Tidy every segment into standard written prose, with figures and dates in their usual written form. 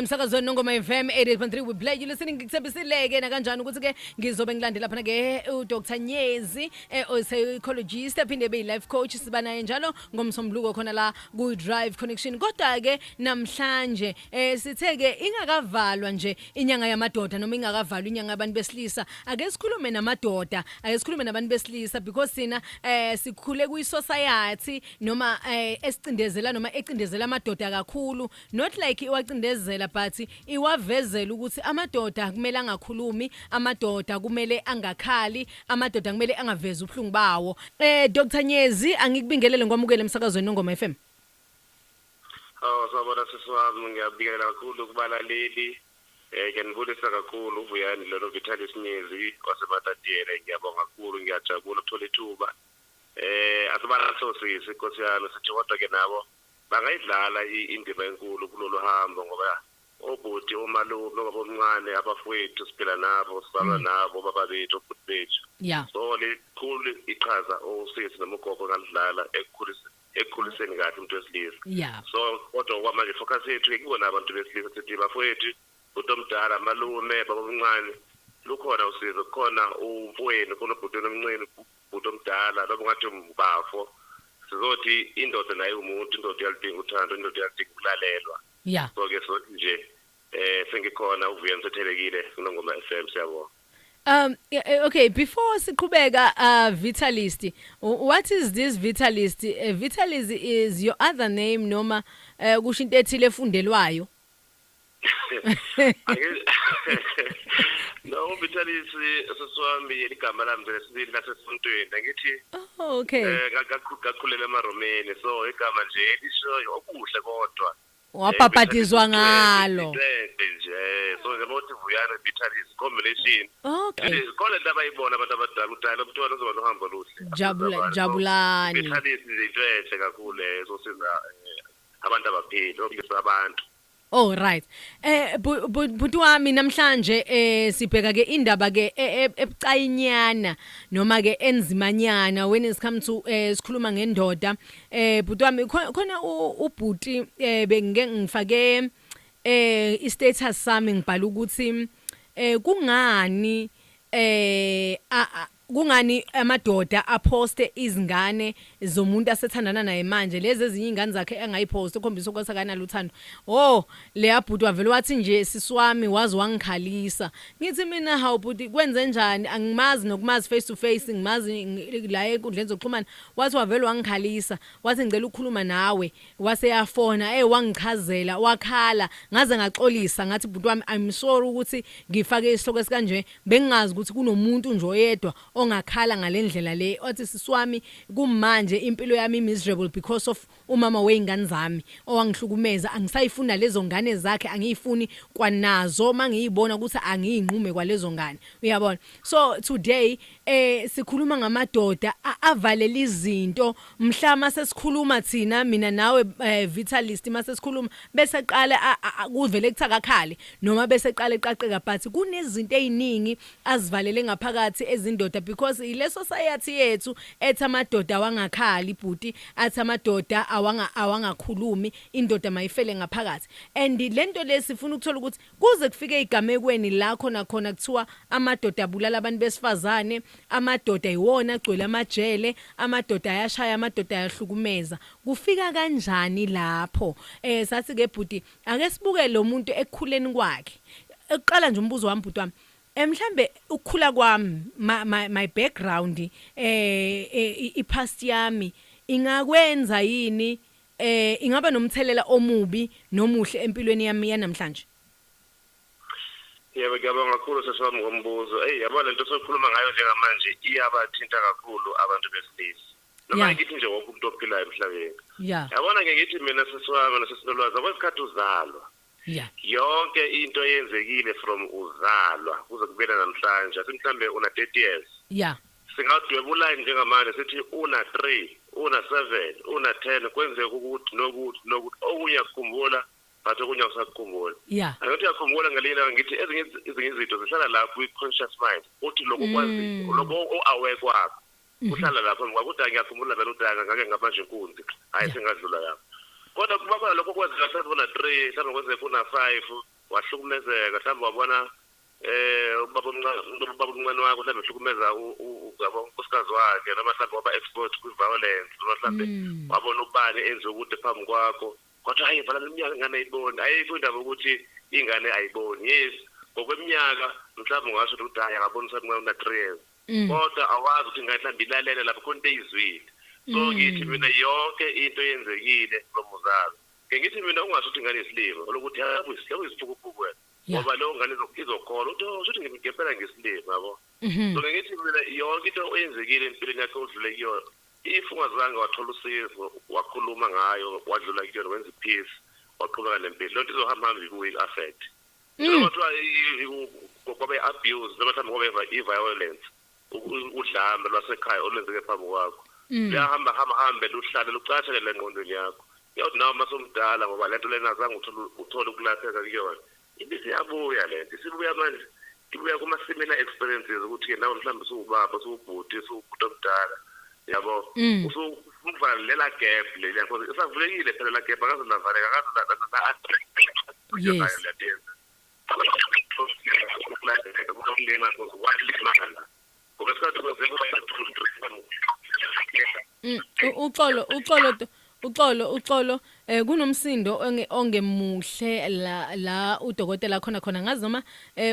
Emsakazweni Nongoma FM 88.3, we play you listening. Ngikuthembisile-ke nakanjani ukuthi-ke ngizobe ngilandela phana-ke uDr Nyezi, psychologist aphinde ebe yi-life coach. Siba naye njalo ngomsombuluko khona la ku-Drive Connection. Kodwa-ke namhlanje sithe-ke ingakavalwa nje inyanga yamadoda noma ingakavalwa inyanga yabantu besilisa, ake sikhulume namadoda, ake sikhulume nabantu besilisa, because sina sikhule kwi-society noma esicindezela noma ecindezela amadoda kakhulu, not like iwacindezela but iwavezela ukuthi amadoda kumele angakhulumi, amadoda kumele angakhali, amadoda kumele angavezi ubuhlungu bawo. Dr Nyezi, angikubingelele, ngwamukele emsakazweni Nongoma FM. Oh, sawubona sisi wami, ngiyabingelela kakhulu kubalaleli. Ngiyanibulisa kakhulu, uVuyani lolo Vitalis Nyezi waseMatatiele. Ngiyabonga kakhulu, ngiyajabula ukuthola ithuba. Asibalaso sisi, Nkosi yami, sithi kodwa ke nabo bangayidlala indima enkulu kulolu hambo, ngoba obhuti, omalume, obabomncane, abafowethu siphila nabo, sizalwa nabo, baba bethu, obhuti bethu. So likhulu iqhaza osisi noma ugogo ngalidlala ekukhuliseni kahle umuntu wesilisa. So kodwa kwamanje focus yethu ikubona abantu besilisa, sithi bafowethu, bhuti omdala, malume, baba omncane, lukhona usizo, kukhona umfowenu, khona ubhuti omncane, bhuti omdala, noma ungathi ubafo. Sizothi indoda naye umuntu, indoda iyalidinga uthando, indoda iyalidinga ukulalelwa. So ke sothi nje sengikhona uVuyani sethelekile kuNongoma FM, siyabonga. Yeah, okay, before siqhubeka, Vitalist, what is this Vitalist? Vitalist is your other name noma kusho into ethile efundelwayo? No, Vitalis sisiwami igama lami lesibili lasesontweni, angithi? Oh, okay. Ngakhulela emaRomeni, so igama nje elishoyo okuhle kodwa. Wabhabhadizwa ngalo. Into nje. So nje mothi Vuyani Vitalis combination. Okay. Khona into abayibona abantu abadala ukuthi hayi, lo mntwana uzoba nohambo oluhle. Jabula, jabulani. Vitalis nje into enhle kakhulu ezosiza abantu abaphili, okulisa abantu. Oh, right. Bhuti wami, namhlanje sibheka ke indaba ke ebucayinyana noma ke enzimanyana when it comes to sikhuluma ngendoda. Bhuti wami, khona ubhuti bengike ngifake i-status sami, ngibhala ukuthi kungani amadoda aposte izingane zomuntu asethandana naye manje, lezi ezinye ingane zakhe engayipost, ukhombisa ukuthi akanalo uthando. Oh, leya bhuti wavele wathi nje, "Sisi wami, wazi wangikhalisa." Ngithi mina, "Hawu bhuti, kwenze njani? Angimazi nokumazi face to face, ngimazi la enkundleni zokuxhumana." Wathi wavele wangikhalisa, wathi, "Ngicela ukukhuluma nawe." Wase yafona, wangichazela, wakhala, ngaze ngaxolisa, ngathi, "Bhuti wami, I'm sorry ukuthi ngifake isihloko esikanje, bengingazi ukuthi kunomuntu nje oyedwa ongakhala ngalendlela le." Wathi, "Sisi wami, kumanje impilo yami miserable because of umama weingane zami owangihlukumeza. Angisayifuna lezo ngane zakhe, angiyifuni kwanazo, mangiyibona ukuthi angiyinqume kwalezo ngane." Uyabona? So today sikhuluma ngamadoda avalela izinto. Mhla mase sikhuluma thina, mina nawe, Vitalist, mase sikhuluma bese qala kuvele kuthi akakhale noma bese qala eqaqeka, but kunezinto eziningi azivalele ngaphakathi ezindoda, because ile society yethu ethi amadoda awangakhali, bhuti, athi amadoda awangakhulumi, indoda mayifele ngaphakathi. And lento lesifuna ukuthola ukuthi kuze kufike igamekweni la khona khona kuthiwa amadoda abulala abantu besifazane, amadoda iwona agcwele amajele, amadoda ayashaya, amadoda ayahlukumeza, kufika kanjani lapho? Sathi ke bhuti, ake sibuke lo muntu ekukhuleni kwakhe. Ekuqala nje, umbuzo wami, bhuti wami, mhlambe ukukhula kwami, my background, i-past yami ingakwenza yini, ingaba nomthelela omubi nomuhle empilweni yami yanamhlanje? Yebo, ngiyabonga kakhulu sisi wami ngombuzo. Eyi, yabo, lento sokhuluma ngayo njengamanje iyabathinta kakhulu abantu besilisa. Noma ngithi nje wonke umuntu ophilayo emhlabeni. Yabona ke, ngithi mina sisi wami nosisinolwazi, akwesikhathi uzalwa. Yonke into eyenzekile from uzalwa kuze kubele namhlanje, athi mhlambe una 30 years. Singadweba uline njengamanje sithi una 3, una 7, una 10, kwenzeka ukuthi nokuthi nokuthi, okunye akukhumbula but okunye awusakukhumbula. Angithi uyakhumbula ngelinye ilanga ngithi ezinye izinto zihlala lapho kwi-conscious mind, uthi lokho kwaziyo, lokho o-aware kwakho kuhlala lapho ngoba kuthi ngiyakhumbula vele ukuthi ngake ngabanje inkunzi, hhayi, sengadlula lapho. Kodwa kuba khona lokho kwenzeka mhlawumbe una 3, mhlawumbe kwenzeka una 5. wahlukumezeka, mhlawumbe wabona ubaba omncane wakho mhlawumbe ehlukumeza unkosikazi wakhe, noma mhlawumbe waba exposed kwi-violence, noma mhlawumbe wabona ubani enze ukuthi phambi kwakho, kodwa hayi vala iminyaka ingane ayiboni. Ayikho indaba ukuthi ingane ayiboni. Yes, ngokweminyaka mhlawumbe ungasho ukuthi hayi akaboni usamncane una 3 years, kodwa awazi ukuthi ingane mhlawumbe ilalele lapho khona into eyizwile. So ngithi mina yonke into eyenzekile kulo muzalo, ngithi mina ungasho ukuthi ingane isilima olokuthi hayi isiphukuphuku wena, ngoba leyo ngane izokholwa ukuthi oh shuthi ngempela ngisilima, yabo. So ngithi mina yonke into eyenzekile empilweni yakho odlule kuyona, if ungazange wathola usizo, wakhuluma ngayo, wadlula kuyona, wenza i-peace, waqhubeka nempilo, loo nto izohamba hamba ibuye i-affect. Noma kuthiwa kwabe abuse, noma mhlawumbe kwabe i-violence, udlame lwasekhaya olwenzeke phambi kwakho, luyahamba hamba hambe luhlale lucashele le ngqondweni yakho. Uyathi nawe uma sewumdala, ngoba lento lena azange uthole ukulapheka kuyona, ibisiyabuya lento, isibuya manje, ibuya kuma-similar experiences, ukuthi-ke nawe mhlawumbe usuwubaba, usuwubhuti, usuwubhuti omdala, yabo, usuvala lela gap leliya, because isavulekile phela la gap, akaze lavaleka, akaze. Yes. Uxolo uxolo uxolo uxolo, kunomsindo ongemuhle la udokotela khona khona, ngazi noma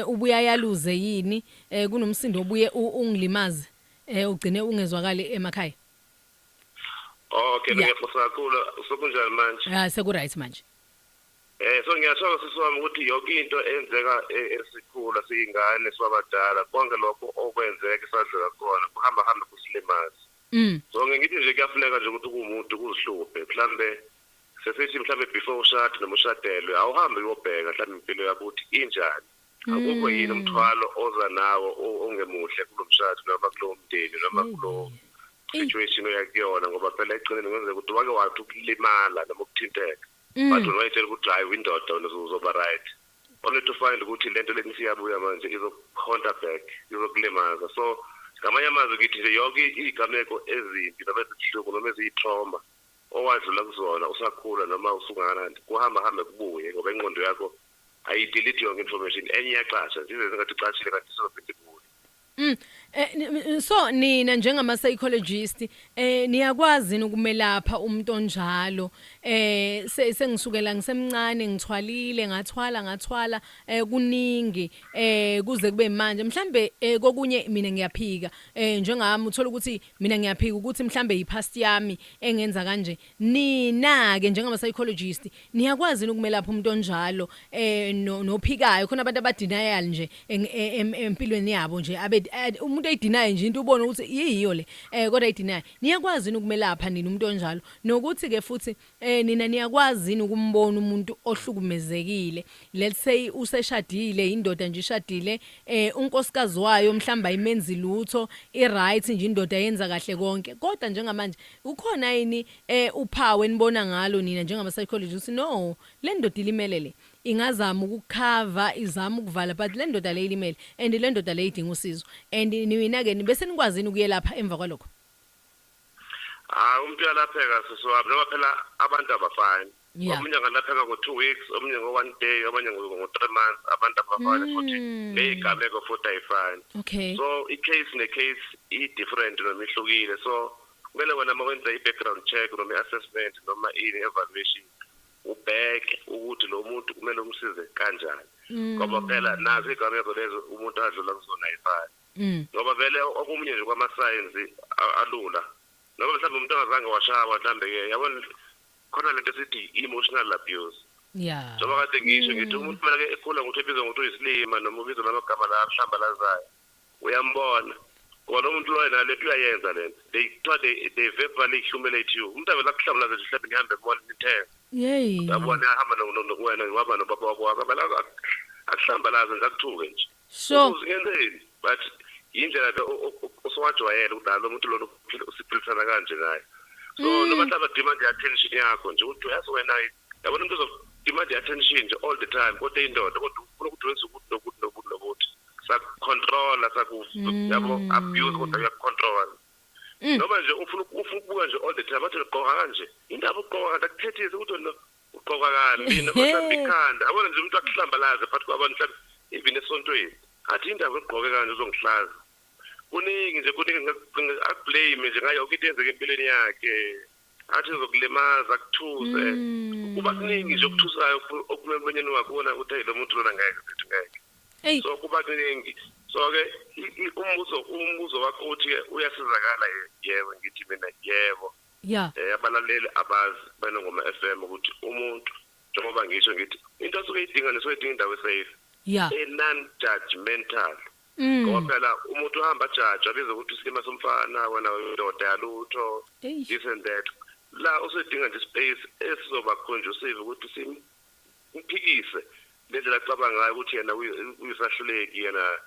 ubuya yaluze yini, kunomsindo obuye ungilimaze, ugcine ungezwakali emakhaya. Okay, ngiyaxolisa kakhulu. Sokunjani manje? Ah, seku right manje. So ngiyasho sisi wami ukuthi yonke into eyenzeka esikhula siyingane sibabadala, konke lokho okwenzeka esadlula khona kuhamba hambe kusilimaze. So ngithi nje kuyafuneka nje ukuthi kuwumuntu kuzihluphe, mhlambe sesithi mhlambe before ushade noma ushadelwe, awuhambe uyobheka mhlambe impilo yakho ukuthi injani, akukho yini umthwalo oza nawo ongemuhle kulo mshado noma kulowo mndeni noma kulo situation oyakuyona, ngoba phela ekugcineni kungenzeka ukuthi wake wathi ukulimala noma ukuthinteka, but wena wayitshela ukuthi hayi windoda wena uzoba right, only to find ukuthi lento leni siyabuya manje, izoku-haunta back, izokulimaza. So ngamanye amazwi ngithi nje yonke iy'gameko ezimbi noma ezibuhlungu noma eziyi-trauma owadlula kuzona usakhula noma usungakanani, kuhamba hambe kubuye, ngoba ingqondo yakho ayi-delete yonke information, enye iyacasha nje, ize sengathi icashile kanti isophinde ibuye. So nina njengama psychologist niyakwazi ukumelapha umuntu onjalo? Sengisukela ngisemncane ngithwalile, ngathwala ngathwala, kuningi, kuze kube manje mhlambe, kokunye mina ngiyaphika, njengami uthola ukuthi mina ngiyaphika ukuthi mhlambe i-past yami engenza kanje. Nina ke njengama psychologist niyakwazi ukumelapha umuntu onjalo, nophikayo khona, abantu aba-denial nje empilweni yabo nje, abe umuntu eyi-deny nje into, ubone ukuthi yiyo le, kodwa ayi-deny? Niyakwazi ukumelapha nini umuntu onjalo? Nokuthi ke futhi nina niyakwazi ukumbona umuntu ohlukumezekile? Let's say useshadile, indoda nje ishadile, unkosikazi wayo mhlamba ayimenzi lutho, i right nje indoda, yenza kahle konke, kodwa njengamanje ukhona yini uphawu enibona ngalo nina njengama psychologists, no, le ndoda ilimele, le ingazama uku-cover, izama ukuvala, but le ndoda le ilimele and le ndoda le idinga usizo, and nina ke bese nikwazini ukuyelapha emva kwalokho? Hayi, umuntu uyalapheka sisi wami, noma phela abantu abafani. Omunye angalapheka ngo-2 weeks, omunye ngo-one day, omunye ngo-3 months. Abantu abafani futhi ney'gameko futhi ayifani. So i-case ne-case i-different noma ihlukile, so kumele wena uma wenza i-background check noma i-assessment noma ini evaluation, ubheke ukuthi lo muntu kumele umsize kanjani, ngoba phela nazo iy'gameko lezo umuntu adlula kuzona ayifani. Ngoba vele okunye nje kwama-signs alula, noma mhlawumbe umuntu angazange washawa, mhlawumbe-ke yabona khona lento esithi emotional abuse. Njengoba kade ngisho ngithi umuntu kumele ekhula ngokuthi ebizwa ngokuthi uyisilima noma ubizwa namagama la ahlambalazayo, uyambona ngoba lo muntu loyo nalento uyayenza lento, they kuthiwa they verbally humiliate you. Umuntu avele akuhlambalaze nje, mhlawumbe nihambe e-mall nithenga, yabona, ahamba wena waba nobaba wakho wakho, avele akuhlambalaze nje, akuthuke nje. Uzingenzeni, but yindlela ke osowajwayele ukuthi hayi, lo muntu lona usiphilisana kanje naye. So noma mhlawumbe demand i-attention yakho nje, ukuthi uyazi wena, yabona, umuntu uzo-demand i-attention nje all the time, kodwa indoda kodwa ufuna ukuthi wenze ukuthi nokuthi nokuthi nokuthi, saku-controla, saku yabo abuse, kodwa uyaku-controla. Noma nje ufuna ukubuka nje all the time, athi ugqoka kanje, indaba ugqoka kanti akuthethise ukuthi wena. Ugqoka kabi noma mhlawumbe ikhanda, yabona nje umuntu akuhlambalaze phakathi kwabantu, mhlawumbe even esontweni, athi indaba ugqoke kanje uzongihlaza. Kuningi nje, kuningi, akublame nje ngayo yonke into eyenzeka empilweni yakhe, athi uzokulimaza, akuthuse. Kuba kuningi nje okuthusayo okuphuma emlonyeni wakhe, ubona ukuthi hey, lo muntu lona ngeke, sithi ngeke. So kuba kuningi. So-ke umbuzo wakho uthi-ke uyasizakala? Yebo, ngithi mina yebo. Abalaleli abazi benoNgoma FM ukuthi umuntu, njengoba ngisho ngithi into asuke idinga nesuke idinga indawo esafe, e-non judgmental, ngoba phela umuntu uhamba ajaje, abize ukuthi isilima somfana, wena indoda yalutho, this and that. La usedinga nje space esizoba conducive ukuthi simphikise le ndlela acabanga ngayo ukuthi yena uyisahluleki, yena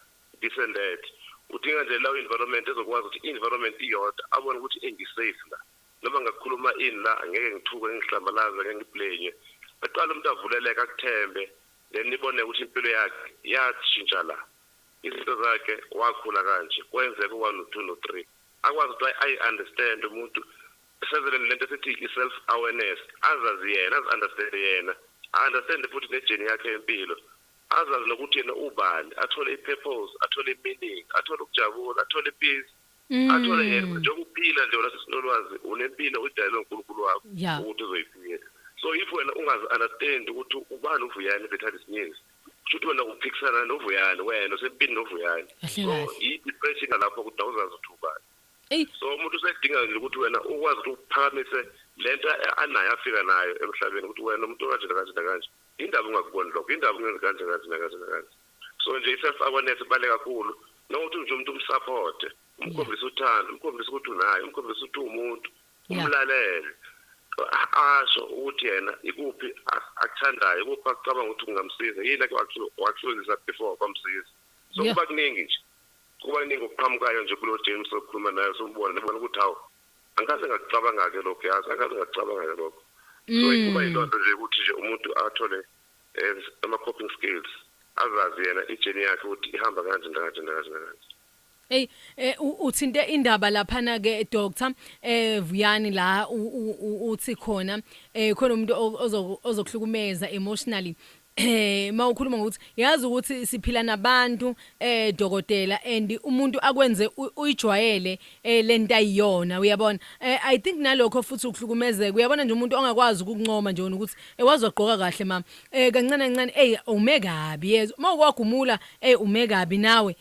this and that. Udinga nje lawo environment ezokwazi ukuthi i-environment iyodwa abone ukuthi engisafe la, noma ngakhuluma ini la angeke ngithuke, ngihlambalaze, ngeke ngiblenye. Aqala umuntu avuleleke, akuthembe, then nibone ukuthi impilo yakhe yashintsha la, izinto zakhe wakhula kanje, kwenzeka u-one, no-two, no-three, akwazi ukuthi ayi-understand umuntu sezele lento esithi i-self awareness, azazi yena, azi-understand yena, a-understand futhi ne-journey yakhe yempilo, azazi nokuthi yena ubani, athole i-purpose, athole i-meaning, athole ukujabula, athole i-peace, athole yena njengoba uphila nje wena sesinolwazi, unempilo uyidalelwe uNkulunkulu wakho ukuthi uzoyiphila. So if wena ungazi-understand ukuthi ubani uVuyani Vitalis News, kusho ukuthi wena uphikisana noVuyani, wena usempini noVuyani. Kahle So kahle. i-depression lapho ukuthi awuzazi ukuthi ubani. So umuntu usedinga nje ukuthi wena ukwazi ukuthi uphakamise lento anayo, afika nayo emhlabeni, ukuthi wena umuntu okanje nakanje nakanje, indaba ungakuboni lokho, indaba ungenzi kanje kanje nakanje nakanje. So nje i-self awareness ibaluleke kakhulu, nokuthi nje umuntu umsupporte, umkhombise uthando, umkhombise ukuthi unayo, umkhombise ukuthi uwumuntu, umlalele asho ukuthi yena ikuphi akuthandayo, ikuphi akucabanga ukuthi kungamsiza, yini ake wakusebenzisa before kwamsiza. So kuba kuningi nje, kuba kuningi okuqhamukayo nje kulo James okhuluma naye, sombona nibona ukuthi hawu, angikaze ngakucabanga-ke lokho, yazi angikaze ngakucabanga-ke lokho. So kuba yilonto nje ukuthi nje umuntu athole ama-coping skills, azazi yena i-journey yakhe ukuthi ihamba kanje nakanje nakanje nakanje. Hey, uthinte indaba laphana ke, Dr Vuyani, la uthi khona khona umuntu ozokuhlukumeza emotionally. Mawukhuluma ngokuthi yazi ukuthi siphila nabantu, dokotela, and umuntu akwenze uyijwayele lento ayiyona, uyabona. I think nalokho futhi ukuhlukumezeka, uyabona nje, umuntu ongakwazi ukukuncoma nje wena ukuthi wazi wagqoka kahle mama, kancane kancane, hey, ume kabi yezwa mawukwagumula, hey, ume kabi nawe,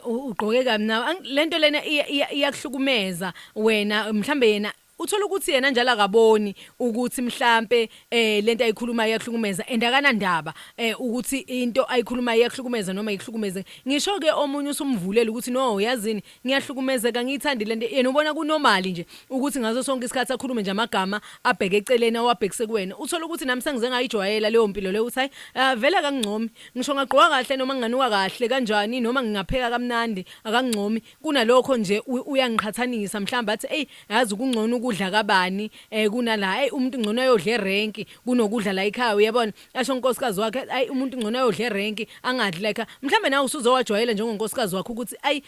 ugqoke kabi nawe. Lento lena iyakuhlukumeza wena. Mhlambe yena uthola ukuthi yena njalo akaboni ukuthi mhlambe lento ayikhuluma iyakuhlukumeza, and akanandaba ukuthi into ayikhuluma iyakuhlukumeza noma ikuhlukumeze. Ngisho ke omunye usumvulela ukuthi no, yazini ngiyahlukumezeka, ngiyithandi lento, yena ubona kunormal nje ukuthi ngaso sonke isikhathi akhulume nje amagama abheke eceleni, awabhekise kuwena. Uthola ukuthi nami sengize ngayijwayela leyo mpilo leyo, uthi hayi, vele akangcomi, ngisho ngagqoka kahle noma nginganuka kahle kanjani noma ngingapheka kamnandi, akangcomi. Kunalokho nje uyangiqhathanisa, mhlawumbe athi hey, yazi kungcono ukudla kabani kunala, hey, umuntu ngcono ayodla erenki kunokudla la ekhaya, uyabona. Asho unkosikazi wakhe, ayi, umuntu ngcono ayodla erenki, angadli la ekhaya. Mhlawumbe nawe usuzowajwayela njengonkosikazi wakhe ukuthi ayi,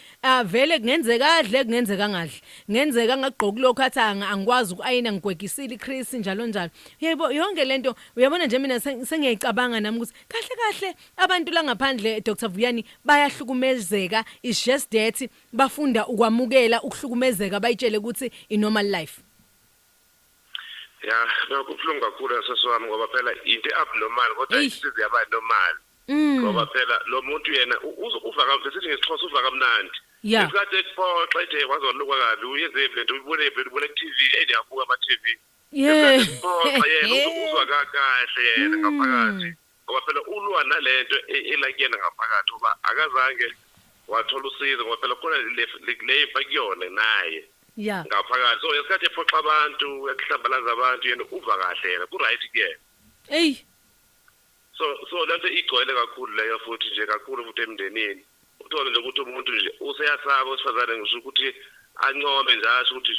vele kungenzeka adle, kungenzeka angadli, kungenzeka angagqoki lokho, athi angikwazi uku-ayina, ngigwegisile iChris, njalo njalo. Yebo, yonke lento, uyabona nje, mina sengiyayicabanga nami ukuthi kahle kahle abantu la ngaphandle, Dr Vuyani, bayahlukumezeka. It's just that bafunda ukwamukela ukuhlukumezeka, bayitshele ukuthi i normal life. Ya, no, kubuhlungu kakhulu sesi wami, ngoba phela into abnormal, kodwa isize yaba normal, ngoba phela lo muntu yena uva sithi ngesiXhosa uva kamnandi ngesikhathi ekuphoxa, ethi waze wanuka kabi, uyenze lento, uyibone lento, uyibone ku-TV, endiyabuka ama-TV. Phoxa yena, uzwa kahle yena ngaphakathi, ngoba phela ulwa nalento ela kuyena ngaphakathi, ngoba akazange wathola usizo, ngoba phela khona le imfa kuyona naye ngaphakathi. So ngesikhathi ephoxa abantu, ekuhlambalaza abantu, yena uva kahle, yena ku-right kuyena. So lento igcwele kakhulu leyo, futhi nje kakhulu futhi emndenini, uthole nje ukuthi umuntu nje useyasaba wesifazane ngisho ukuthi ancome nje, asho ukuthi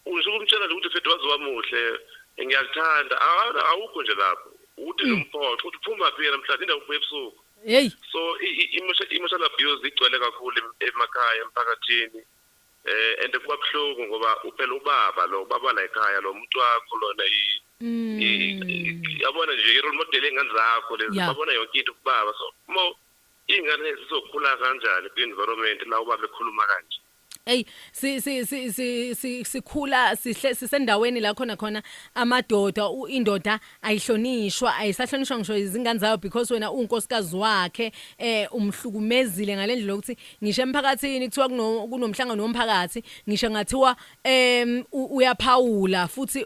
usho ukumtshela nje ukuthi mfethu waze wamuhle, ngiyakuthanda, awukho nje lapho ukuthi nomphoxo uthi phuma phi namhlanje, indawo ubuye ebusuku. So i-emotional abuse igcwele kakhulu emakhaya, emphakathini, and kuba buhlungu ngoba uphela ubaba lo, ubaba la ekhaya, lo muntu wakho lona. Yabona nje i-role model ey'ngane zakho lezi, babona yonke into kubaba. So uma iy'ngane zizokhula kanjani kwi-environment la ubaba ekhuluma kanje? Ey, si si si si sikhula sihle sisendaweni la khona khona amadoda, indoda ayihlonishwa, ayisahlonishwa ngisho izingane zayo, because wena unkosikazi wakhe umhlukumezile ngalendlela yokuthi ngisho emphakathini kuthiwa kunomhlangano womphakathi, ngisho ngathiwa uyaphawula futhi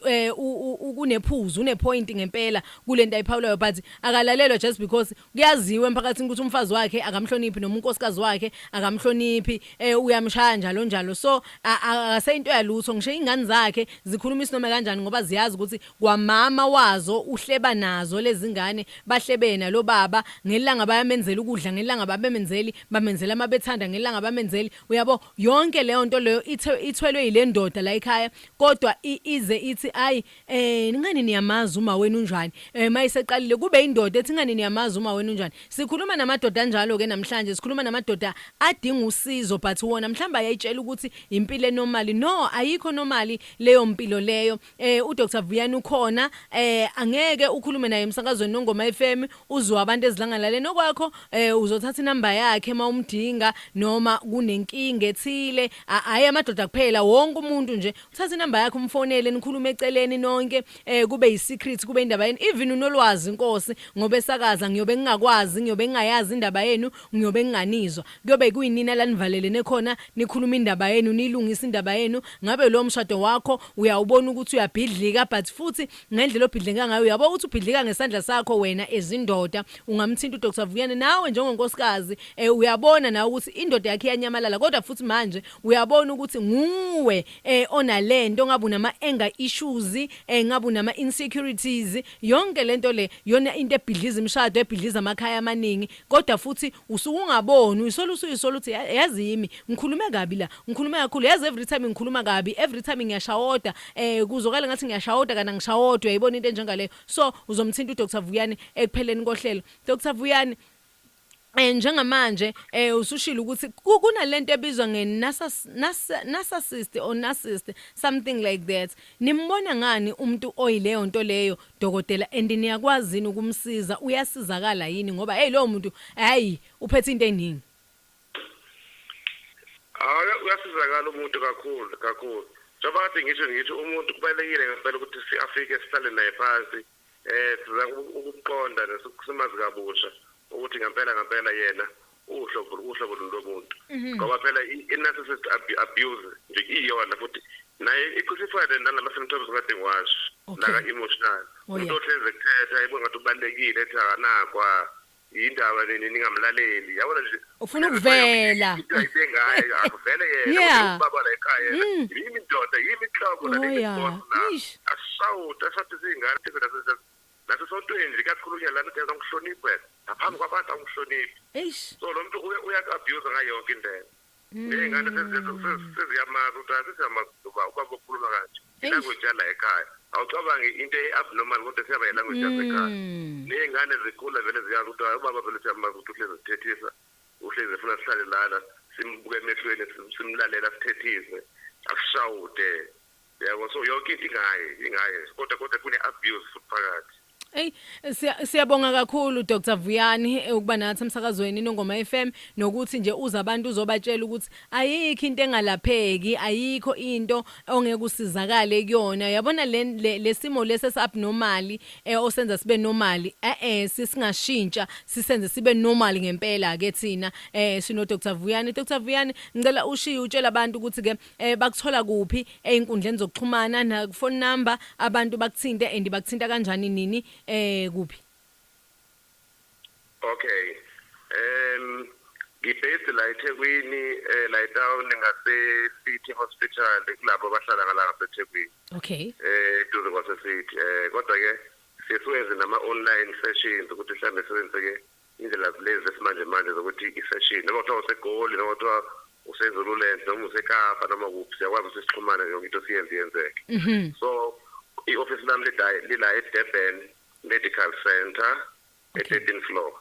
kunephuzu, unepoint ngempela kulento ayiphawulayo, but akalalelwa just because kuyaziwa emphakathini ukuthi umfazi wakhe akamhloniphi noma unkosikazi wakhe akamhloniphi, uyamshaya njalo njalo. So akaseyinto yalutho, ngisho ingane zakhe zikhuluma isinoma kanjani ngoba ziyazi ukuthi kwamama wazo uhleba nazo lezi ngane, bahlebena lo baba ngelanga bayamenzela ukudla, ngelanga babemenzeli, bamenzela amabethanda, ngelanga bamenzeli, uyabo, yonke leyo nto leyo ithwelwe yile ndoda la ekhaya. Kodwa ize ithi, "Ayi, ngani niyamazi uma wenu unjani?" Mayiseqalile kube indoda ethi, "Ngani niyamazi uma wenu unjani?" Sikhuluma namadoda anjalo ke namhlanje, sikhuluma namadoda adinga usizo, but wona mhlamba ayayitshela ukuthi impilo enormal. No, ayikho normal leyo mpilo leyo. uDr Vuyani ukhona, angeke ukhulume naye emsakazweni Nongoma FM, uzwa abantu ezilangalaleni okwakho. Uzothatha inamba yakhe mawumdinga noma kunenkinga ethile. Hayi amadoda kuphela, wonke umuntu nje, uthatha inamba yakhe, umfonele, nikhulume eceleni nonke, kube yi-secret, kube indaba yenu. Even unolwazi inkosi ngoba esakaza, ngiyobe ngingakwazi, ngiyobe ngingayazi indaba yenu, ngiyobe nginganizwa, kuyobe kuyinina lanivalelene khona, nikhuluma indaba yenu, nilungisa indaba yenu. Ngabe lo mshado wakho uyawubona ukuthi uyabhidlika, but futhi ngendlela obhidlika ngayo uyabo ukuthi ubhidlika ngesandla sakho wena ezindoda, ungamthinta uDr Vuyane. Nawe njengonkosikazi, uyabona nawe ukuthi indoda yakhe iyanyamalala, kodwa futhi manje uyabona ukuthi nguwe onalento, ngabe unama anger issues, ngabe unama insecurities, yonke lento le yona into ebhidliza imishado, ebhidliza amakhaya amaningi. Kodwa futhi usuke ungaboni, uyisola, usuyisola ukuthi, "Yazi yimi ngikhulume kabi la, ngikhulume kakhulu, yazi every time ngikhuluma kabi, every time ngiyashawoda, kuzokala ngathi ngiyashawoda kana ngishawoda." Uyayibona into enjengaleyo? So uzomthinta uDr Vuyani ekupheleni kohlelo. Dr Vuyani, njengamanje usushilo ukuthi kunalento ebizwa nge narcissist or narcissist, something like that. Nimbona ngani umuntu oyileyo nto leyo, dokotela, and niyakwazi yini ukumsiza? Uyasizakala yini? Ngoba hey, lowo muntu, hayi, uphethe into eningi. Hayi, uyasizakala umuntu kakhulu kakhulu. Njengoba kade ngisho, ngithi umuntu kubalulekile ngempela ukuthi afike sihlale naye phansi, siza ukumqonda nesimazi kabusha ukuthi ngempela ngempela yena uhlobo lomuntu, ngoba phela i-narcissist abuse nje iyona futhi naye iclassified nalama symptoms kade ngiwasho naka emotional. Umuntu ohlezi ekuthetha, ebona ngathi ubalulekile, ethi akanakwa indaba, nini, ningamlaleli, yabona nje. Ufuna ukuvela. Into ayibe ngayo akuvele yena, ubaba la ekhaya yena, yimi indoda, yimi inhloko la, boss la. Asishawuta, ashathi izingane nasesontweni nje kuyakhulunywa lana, uthi angihloniphi wena ngaphambi kwabantu, angihloniphi. So lo muntu uyaku-abuse ngayo yonke indlela. Ney'ngane seziyamazi ukuthi asesiyamazi uba ubaba okhuluma kanje, ilanguage yala ekhaya. Awucabangi into e-abnormal, kodwa siyaba ilanguage yasekhaya. Ney'ngane zikhula vele ziyazi ukuthi hayi, ubaba vele siyamazi ukuthi uhlezi sithethisa, uhlezi efuna sihlale lana simbuke emehlweni, simlalela, sithethise, asishawude, yabo. So yonke into ingaye, ingaye, kodwa kune-abuse futhi phakathi. Ey, siyabonga kakhulu Dr Vuyani ukuba nathi emsakazweni Nongoma FM, nokuthi nje uza abantu uzobatshela ukuthi ayikho into engalapheki, ayikho into ongeke usizakale kuyona. Uyabona le lesimo lesi abnormal osenza sibe normal, sisingashintsha sisenze sibe normal ngempela ke thina sino Dr Vuyani. Dr Vuyani, ngicela ushiye utshela abantu ukuthi ke bakuthola kuphi einkundleni zokuxhumana na phone number, abantu bakuthinte and bakuthinta kanjani, nini, kuphi? Okay. Ngibased la eThekwini, la etown ngase City Hospital, kulabo abahlala ngala ngaseThekwini. Eduze kwase City. Kodwa ke siyesiwenze nama online sessions ukuthi mhlambe sebenzise ke indlela lezi zesimanje manje zokuthi i-session, noma kuthiwa useGoli, noma kuthiwa useZululand, noma useKapa, noma kuphi, siyakwazi ukuthi sixhumane, yonke into siyenze yenzeke. So i-office lami lila eDurban Medical Center, e-13th floor.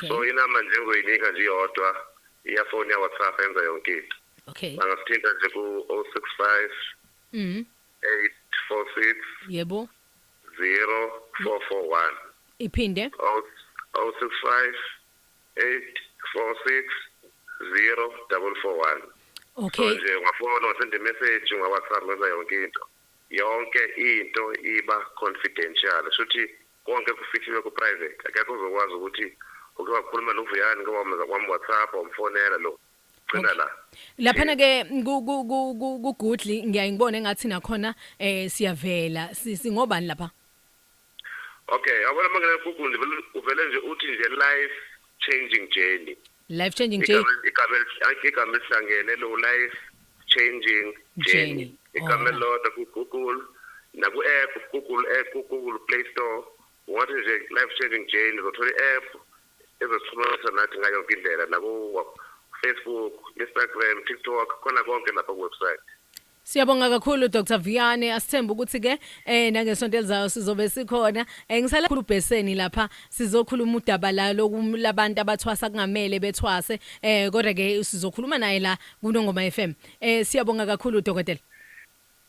So inamba nje ngizoyinika nje iyodwa, iyafoni, ya-WhatsApp, yenza yonke into. Bangasithinta nje ku-065 846 0441. Iphinde. 065 846 0441. Okay. So nje ungafona, ungasenda message, unga-WhatsApp, wenza yonke into. Yonke into iba confidential, shuthi konke kufihliwe ku-private. Akekho uzokwazi ukuthi uke wakhuluma noVuyani, ke wam-WhatsApp, wamfonela lo gcina la. Laphana ke ku Google ngiyaye ngibone ngathi nakhona siyavela. Singobani lapha? Okay, yabona, mangena ku-Google nje, uvele nje uthi nje "Life Changing Journey". Life Changing Journey. Igama elihlangene lo, Life Changing Journey. Journey, igama elilodwa ku-Google naku-app, Google app, ku-Google Play Store. Ungathi nje "Life Changing Journey", uzothola i-app ezosixhumanisa nathi ngayo yonke indlela, naku-Facebook, Instagram, TikTok, khona konke lapha ku-website. Siyabonga kakhulu, Dr Vuyane. Asithemba ukuthi ke nangesonto elizayo sizobe sikhona. Ngisala khulu bheseni lapha, sizokhuluma udaba la lokulabantu abathwasa kungamele bethwase, kodwa ke sizokhuluma naye la kuNongoma FM. Siyabonga kakhulu, dokotela.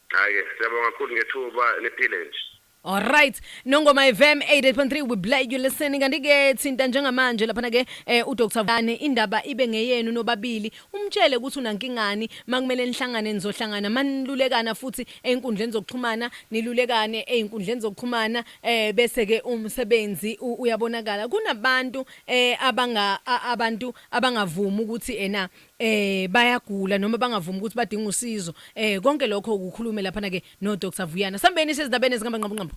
Hayi, siyabonga kakhulu ngethuba, niphile nje. Alright, Nongoma FM 88.3, we play you listening. Kanti ke thinta njengamanje lapha ke uDr Vuyane, indaba ibe ngeyenu nobabili. Umtshele ukuthi unankingani, makumele nihlangane nizohlangana, manilulekana futhi einkundleni zokuxhumana, nilulekane einkundleni zokuxhumana, bese ke umsebenzi uyabonakala. Kunabantu abanga abantu abangavumi ukuthi ena bayagula noma bangavumi ukuthi badinga usizo. Konke lokho ukukhulume lapha ke no Dr Vuyana. Sambeni sezindabeni ezingamba nqambu nqambu.